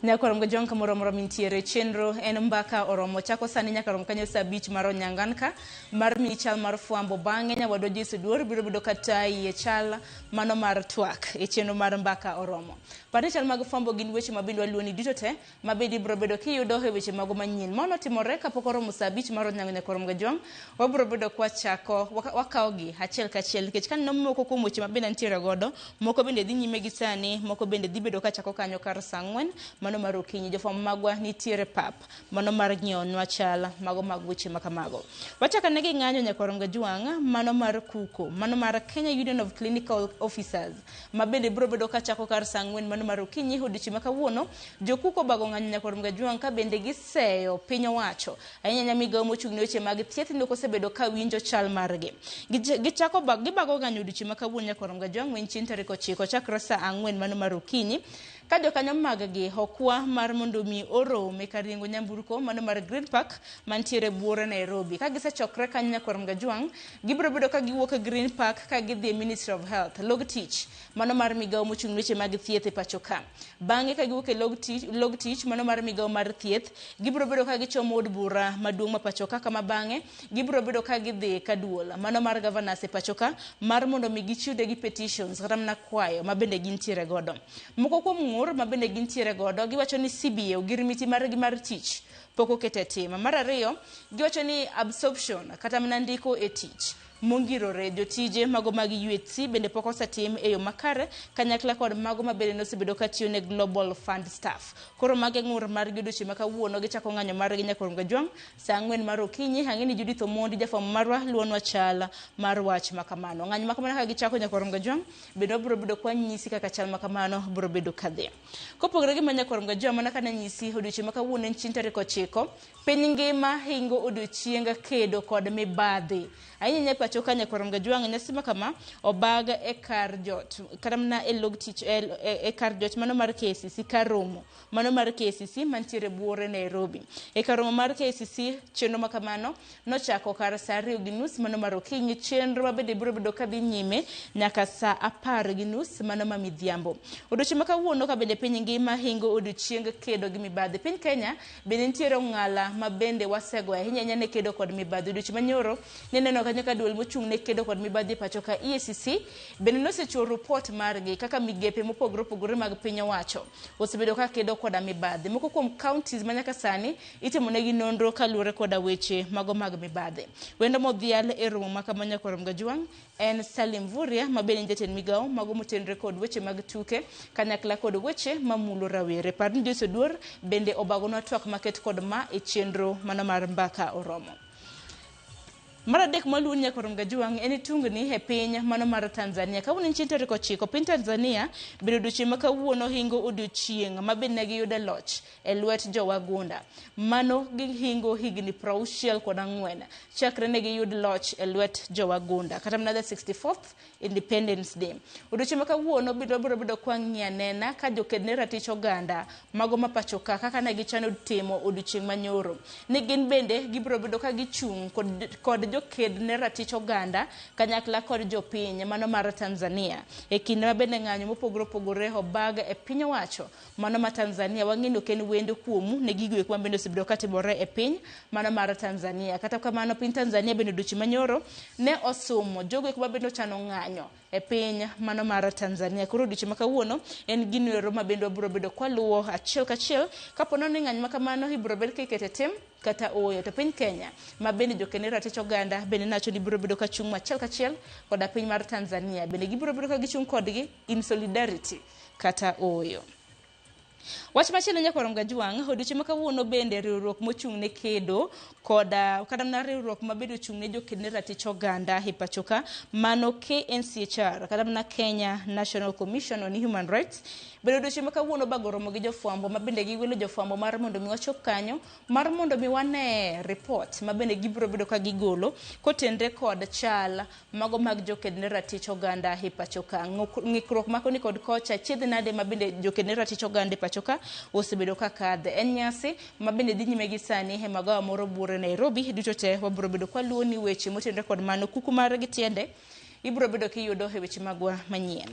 Nyaka rom gajwang' kamoro amora mintiere. Chenro en mbaka oromo. Chako sani nyaka rom kanyo saa abich mar onyangan ka mar miyi chal mar fwambo. Bang'e nyawadwa Joyce Oduor biro bedo ka tayi e chal mano mar twak e chenro mar mbaka oromo. Par ni chal mag fwambo gin weche ma bende waluoni duto te ma bende ibiro bedo kiyudo e weche mago manyien. Mano otimore kapok oromo saa abich mar onyango nyaka orom gajwang'. Wabiro bedo kwachako wakawogi achiel kachiel nikech kaneno moko kuom weche ma bende antiere godo, moko bende dhi nyime gi sani, moko bende dhi bedo kachako kanyo kar saa ang'wen mano mar okinyi. Jofwambo magwa nitiere pap mano mar ng'iyonwa chal mago mag weche ma kamago. Wachako ane gi ng'anyo nyaka orom gajwang' mano mar KUCO, mano mar Kenya Union of Clinical Officers ma bende biro bedo kachako kar saa ang'wen mano mar okinyi odiochieng' ma kawuono. Jo KUCO obago ng'anyo nyaka orom gajwang' ka bende giseyo piny owacho ahinya ahinya migawo mochung' ne weche mag thieth ni ok osebedo ka winjo chal margi. Gichako gibago ng'anyo odiochieng' ma kawuono nyaka orom gajwang' ma en chieng' tarik ochiko chakre saa ang'wen mano mar okinyi ka jokanyo mag gi okwa mar mondo mi orom e kar riengo nyamburko mano mar Green Park mantiere buore Nairobi. Ka gisechokre kanyo nyaka orom gajwang', gibiro bedo ka giwuok e Green Park ka gidhi e Ministry of Health, log tich mano mar migawo mochung' ne weche mag thieth e pacho ka. Bang'e ka giwuok e log tich, log tich mano mar migawo mar thieth, gibiro bedo ka gichomo od bura maduong' ma pacho ka kama bang'e gibiro bedo ka gidhi ka duol mano mar governors e pacho ka mar mondo mi gichiwne gi petitions kata mana kwayo ma bende gintiere godo. Moko kuom ng'ur ma bende gintiere godo giwacho ni CBA ogirimiti margi mar tich pok oket e tim. Mar ariyo, giwacho ni absorption kata mana ndiko e tich mongirore jotije mago mag UHC bende pok osetim e yo makare kanyakla kod mago ma bende nosebedo ka tiyo ne Global Fund staff. Koro mage ng'ur margi odiochieng' ma kawuono gichako ng'anyo margi nyaka orom gajwang' saa ang'wen mar okinyi. Ang'e ni Judith Omondi jafwambo marwa luwonwa chal mar wach ma kamano. Ng'anyo ma kamano ka gichako nyaka orom gajwang' bende wabiro bedo kwa nyisi kaka chal ma kamano biro bedo kadhi. Kopogore gi ma nyaka orom gajwang' mana kana nyisi odiochieng' ma kawuono en chieng' tarik ochiko piny ngima hingo odiochieng kedo kod mibadhi. Ahinya ahinya e pacho ka nyaka orom gajwang' nyasi ma kama obag e kar jot kata mana e log tich e kar jot mano mar KCC kar romo mano mar KCC mantiere buore Nairobi. E kar romo mar KCC chenro ma kamano nochako kar saa ariyo gi nus mano mar okinyi chenro ma bende biro bedo kadhi nyime nyaka saa apar gi nus mano ma midhiambo. Odiochieng' ma kawuono ka bende piny ngima hingo odiochieng kedo gi mibadhi. Piny Kenya bende nitiere ong'ala ma bende wasego ahinya ahinya ne kedo kod mibadhi. Odiochieng' manyoro ne neno kanyo ka duol mochung' ne kedo kod mibadhi e pacho ka EACC bende nosechiwo ripot margi kaka migepe mopogore opogore mag piny owacho osebedo ka kedo koda mibadhi. Moko kuom counties ma nyaka sani itimo negi nonro kaluwore koda weche mago mag mibadhi. Wendo modhial e romo ma kama nyaka orom gajwang' en Salim Mvurya ma bende en jatend migawo mago motenore kod weche mag tuke kanyakla kod weche mamulo rawere. Par ni Joyce Oduor bende obagonwa twak maket kod ma e chenro mano mar mbaka oromo. Mar adek maluwo nyaka orom gajwang' en tungni e piny mano mar Tanzania. Kawuono en chieng' tarik ochiko, piny Tanzania bende odiochieng' ma kawuono hingo odiochieng' ma bende ne giyude loch e lwet jowagunda. Mano gihingo higni 64 chakre ne giyud loch e lwet jowagunda. Kata mana the 64th Independence Day. Odiochieng' ma kawuono biro biro bedo kwa ng'iyo anena ka joked ne ratich oganda mago ma pacho ka kaka ne gichano timo odiochieng' manyoro. Ni gin bende gibiro bedo ka gichung' kod joked ne ratich oganda kanyakla kod jopiny mano mar Tanzania. E kinde ma bende ng'anyo mopogore opogore obag e piny owacho mano ma Tanzania wang'e ni ok en wendo kuomu ne gigo eko ma bende osebedo katimore e piny mano mar Tanzania. Kata kamano piny Tanzania bende odiochieng' manyoro ne osumo jogo eko ma bende ochano ng'anyo e piny mano mar Tanzania. Koro odiochieng' ma kawuono en gino ero ma bende wabiro bedo kwaluwo achiel kachiel kapo nono ni ng'anyo ma kamano ibiro bed kikete tim kata ooyo. To piny Kenya ma bende jokene ratich oganda bende nacho ni biro bedo ka chung' achiel kachiel koda piny mar Tanzania. Bende gibiro bedo ka gichung' kodgi in solidarity kata ooyo. Wach machielo nyakwar Mgajwang', odiochieng' ma kawuono bende riwruok mochung' ne kedo koda kata mana riwruok ma bende ochung' ne joked ne ratich oganda e pacho ka mano KNCHR kata mana Kenya National Commission on Human Rights bende odiochieng' ma kawuono bago romo gi jofwambo ma bende giwilo jofwambo mar mondo mi wachop kanyo mar mondo mi wane report ma bende gibiro bedo ka gigolo kotenre kod chal mago mag joked ne ratich oganda e pacho ka. Ng'ikruok ma koni kod kocha chiedh nade ma bende joked ne ratich oganda e pacho ka osebedo ka kadhe. En nyasi ma bende dhi nyime gi sani e magawa moro buore Nairobi. Duto te wabiro bedo kwaluwo ni weche motenore kod mano kuku mar gi tiende. Ibiro bedo kiyudo e weche magwa manyien.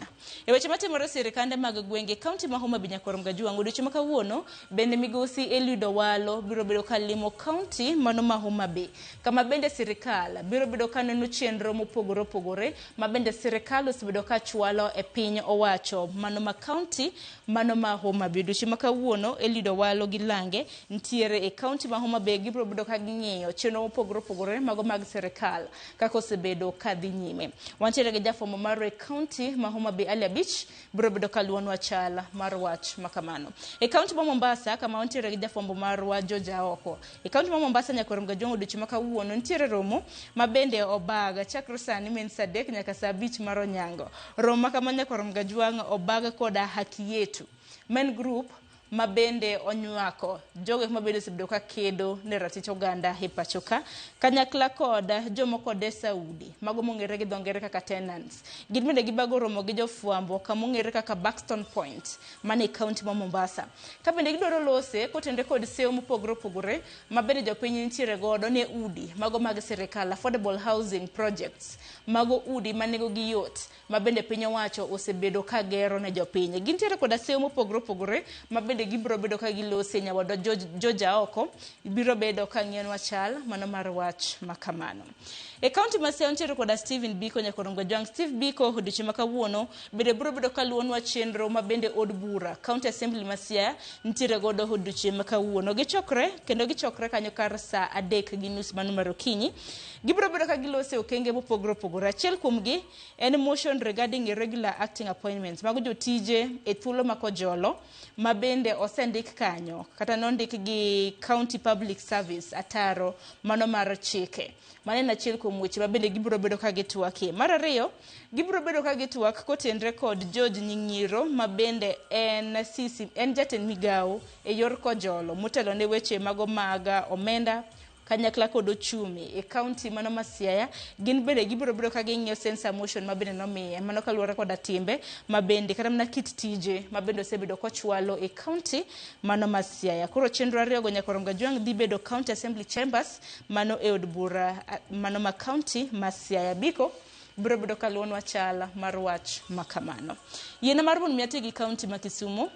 E weche matimore e sirikande mag gwenge, kaunti ma Homa Bay Nyakwar Mgajuang' odiochieng' ma kawuono bende migosi Eliud Owalo biro bedo ka limo kaunti mano ma Homa Bay, kama bende sirikal biro bedo ka neno chenro mopogore opogore ma bende sirikal osebedo ka chwalo e piny owacho mano ma kaunti mano ma Homa Bay. Odiochieng' ma kawuono Eliud Owalo gi lange nitiere e kaunti ma Homa Bay, gibiro bedo ka ging'iyo chenro mopogore opogore mago mag sirikal kaka osebedo ka dhi nyime. Wantiere gi jafwambo marwa e kaunti ma Homa Bay Ali Abich biro bedo ka luwonwa chal mar wach ma kamano. E kaunti ma Mombasa kama wantiere gi jafwambo marwa George Aoko. E kaunti ma Mombasa Nyakwar Mgajwang' odiochieng' ma kawuono nitiere romo ma bende obag chakre sani men saa 3 nyaka saa 5 mar onyango. Romo ma kama Nyakwar Mgajwang' obag koda Haki Yetu. Men Group ma bende onywako jogo ma bende osebedo ka kedo ne ratich oganda e pacho ka kanyakla kod jomoko desa udi mago mong'ere gi dho ngere kaka tenants. Gin bende gibago romo gi jofwambo kama ong'ere kaka Buxton Point mane e kaunti ma Mombasa. Ka bende gidwaro lose kotenre kod sewo mopogore opogore ma bende jopiny nitiere godo ne udi mago mag sirikal, affordable housing projects, mago udi ma nengo gi yot ma bende piny owacho osebedo ka gero ne jopiny. Gintiere koda sewo mopogore opogore ma bende gibiro bedo ka gilose. Nyawadwa George Aoko biro bedo ka ng'iyonwa chal mano mar wach ma kamano. E kaunti ma Siaya nitiere koda Stephen Biko Nyakorongo Jwang'. Steve Biko odiochieng' ma kawuono bende biro bedo ka luwonwa chenro ma bende od bura County Assembly ma Siaya nitiere godo odiochieng' ma kawuono. Gichokre kendo gichokre kanyo kar saa 3:30 mano mar okinyi. Gibiro bedo ka gilose okenge mopogore opogore. Achiel kuomgi en motion regarding irregular acting appointments. Mago jotije e thuolo ma kojolo ma bende osendik kanyo kata nondik gi County Public Service ataro mano mar chike. Mano en achiel kuom weche ma bende gibiro bedo ka gitwakie. Mar ariyo, gibiro bedo ka gitwak kotenre kod George Nying'iro ma bende en sisi, en jatend migawo e yor kojolo motelo ne weche mago mag omenda kanyakla kod ochumi e kaunti mano ma Siaya. Gin bende gibiro bedo ka ging'iyo censure motion ma bende nomiye mano kaluwore koda timbe ma bende kata mana kit tije ma bende osebedo kochwalo e kaunti mano ma Siaya. Koro chenro ariyogo Nyakorom Gajwang' dhi bedo County Assembly Chambers mano e od bura mano ma kaunti ma Siaya. Biko biro bedo kaluwonwa chal mar wach ma kamano. Yiena mar mondo mi ati gi kaunti ma Kisumu.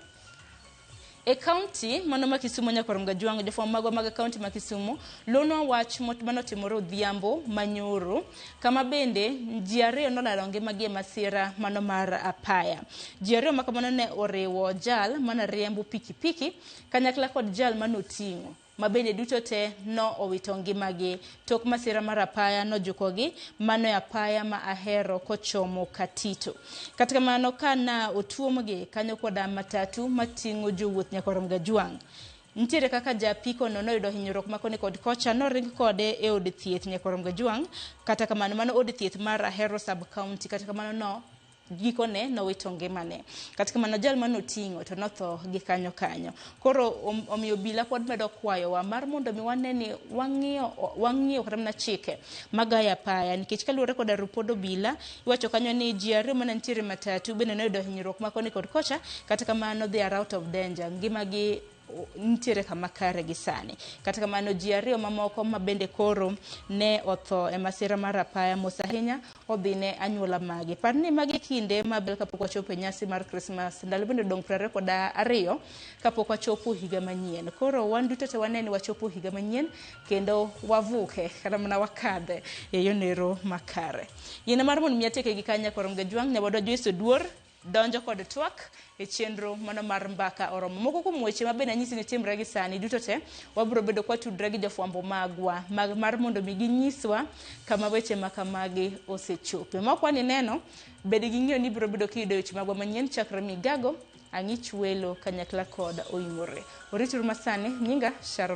E kaunti mano ma Kisumu Nyakorom Gajwang' jofwambo magwa mag kaunti ma Kisumu lonwa wach manotimore odhiambo manyoro kama bende ji ariyo nolalo ngimagi e masira mano mar apaya. Ji ariyo ma kamano ne oriwo jal mane riembo pikipiki kanyakla kod jal manoting'o ma bende duto te no owito ngimagi tok masira mar apaya nojukogi mano e apaya ma Ahero kochomo Katito. Kata kamano ka na otuomgi kanyo koda matatu mating'o jowuoth Nyakorom Gajwang'. Nitiere kaka japiko no noyudo hinyruok ma koni kod kocha noring kode e od thieth Nyakorom Gajwang'. Kata kamano mano od thieth mar Ahero sub county. Kata kamano no gikone nowito ngimane. Kata kamano jal manoting'o to notho gi kanyo kanyo. Koro omiyo obila pod medo kwayowa mar mondo mi wane ni wang'iyo kata mana chike magayo apaya nikech kaluwore koda ripod obila iwacho kanyo ni ji ariyo mane nitiere matatu bende noyudo hinyruok ma koni kod kocha. Kata kamano they are out of danger, ngimagi nitiere kama kare gi sani. Kata kamano ji ariyo mamoko ma bende koro ne otho e masira mar apaya mos ahinya odhi ne anyuola magi. Par ni magi kinde maber kapok wachopo e nyasi mar Christmas. Ndalo bende odong' 22 kapok wachopo higa manyien. Koro wan duto te wane ni wachopo higa manyien kendo wavuke kata mana wakadhe e yorno makare. Yiena mar mondo mi atieke gi kanya Nyakorom Gajwang' nyawadwa Joyce Oduor donjo kod twak e chenro mano mar mbaka oromo. Moko kuom weche ma bende anyisi ni timre gi sani duto te wabiro bedo kwa tudre gi jofwambo magwa mar mondo mi ginyiswa kama weche ma kamagi osechope. Ma ok wani neno, bed gi ng'eyo ni ibiro bedo kiyudo weche magwa manyien chakre Migago, Ang'ich Welo kanyakla kod Oimore. Orituru masani, nyinga Sharon.